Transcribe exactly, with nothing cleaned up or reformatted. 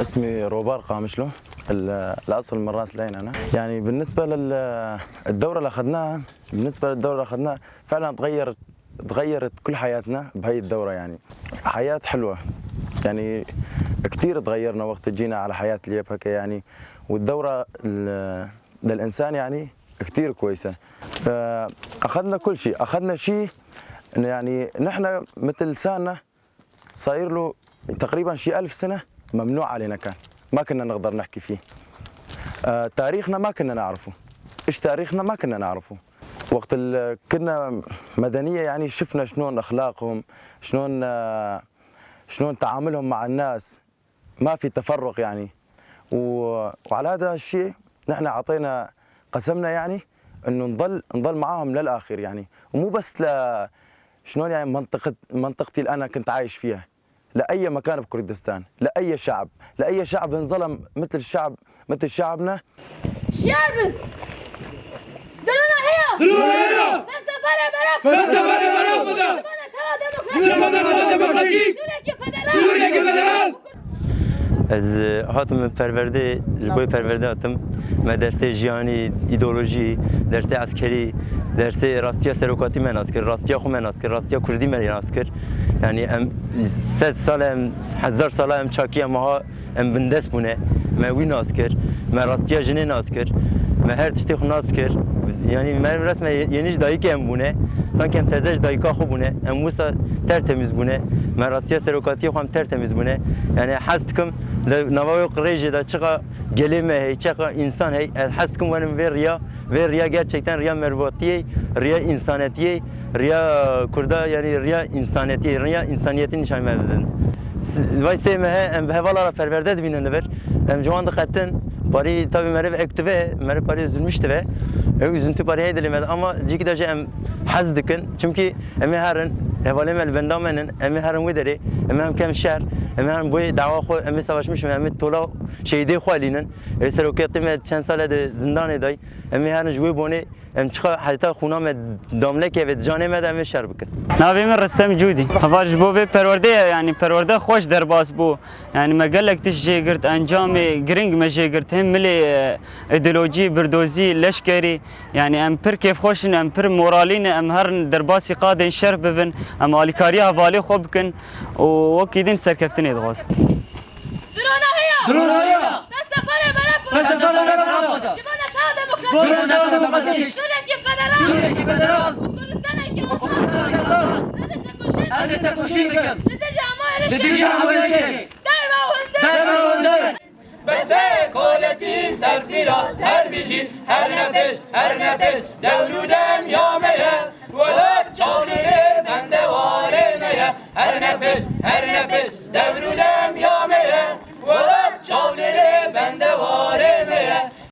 اسمي روبار قامشلو، ال-، الأصل من راس العين أنا. يعني بالنسبة لل-، الدورة اللي أخذناها، بالنسبة للدورة اللي أخذناها، فعلًا تغيرت، تغيرت كل حياتنا بهاي الدورة يعني. حياة حلوة، يعني كتير تغيرنا وقت جينا على حياة الياب هكا يعني. والدورة ال-، للإنسان يعني كتير كويسة. آه، أخذنا كل شي، أخذنا شي إنه يعني نحن متل لساننا صاير له تقريبًا شي ألف سنة ممنوع علينا كان، ما كنا نقدر نحكي فيه. آه، تاريخنا ما كنا نعرفه، إيش تاريخنا ما كنا نعرفه. وقت ال-، كنا مدنية يعني شفنا شلون أخلاقهم، شلون، آه، شلون تعاملهم مع الناس، ما في تفرق يعني. و-، وعلى هذا الشيء نحن عطينا قسمنا يعني إنه نضل، نضل معاهم للآخر يعني. ومو بس ل-، شلون يعني منطقة، منطقتي اللي أنا كنت عايش فيها، لأي مكان بكردستان، لأي شعب، لأي شعب انظلم مثل الشعب، مثل شعبنا. شعب! درونه هيا! درونه هيا! فلسفة برا! فلسفة برا! جبهة ديمقراطية! جبهة ديمقراطية! سوريا كي فدرال! سوريا كي فدرال! Ez hatim perwerdê, ji bo perwerde hatim. Me dersê jiyanî, îdeolojî, dersê eskerî, dersê rastiya serokatî me nas kir, rastiya xwe me nas kir, rastiya kurdî me nas kir. Yanî em sed sal e, em hezar sal e, em çakî em aha, em bindest bûne. Me wî nas kir, me rastiya jinê nas kir, me her tiştê xwe nas kir. Yanî me resmen ye-, yeni ji dayikê em bûne. Sanki em teze ji dayika xwe bûne. Em wisa tertemîz bûne. Me rastiya serokatiyê xwe em tertemîz bûne. Yanî hez dikim, li nava wê qirêjê de çiqa gelê me hey, çiqa însan hey, ez hez dikim werim vê riya, vê riya gerçekten riya mervatiyê, riya însanetiyê, riya kurda, yanî riya însanetiyê, riya însaniyetî nîşan me bidin. S-, vay sê mehe em bi hevala re perwerde dibînin li vir. Em ji wan diqetin. Parî tabî meriv ek dive, meriv parî üzülmüş dive. Ew üzüntü parî hey dilê me de. Ama cîkî de jî em hez dikin. Çimkî em ê herin, hevalê me li benda me nin, em ê herin wê derê, em ê hem kem şer, em ê herin bo yê dawa xwe, em ê savaşmiş, em ê tola şehîdê xwe elînin. Ê seroketê me çend sale di zindanê day, em ê herin ji wê bonê, em çiqa heta xûna me damlek eve di canê me de em ê şer bikin. Navê min Ristem Cûdî. Heval ji bo vê perwerdeyê, yanî perwerde xweş derbas bû. Yanî me gelek tişt jê girt, encamê giring me jê girt. Hêm milê, e, îdeolojî, birdozî, leşkerî. Yanî em pir kêfxweş in, em pir moralî ne, em herin derbasî qadên şer bibin, em alîkariya hevalê xwe bikin û wekî din serkeftinê dixwazin. Drona heye! Drona heye! Desta pare bere poda! Desta pare bere poda! Ji bo neta demokratîk! Ji bo neta demokratîk! Sûriyekî federal! Sûriyekî federal! Û Kurdistanekî azad! Kurdistanekî azad! Ez ê tekoşîn bikim! Li dijî amarişê! Li dijî amarişê! Derve û hundir! Derve û hundir! Bes e koletî serfiraz, her bijî, her ne pêş, her ne pêş, dewr û demya me ye. Wela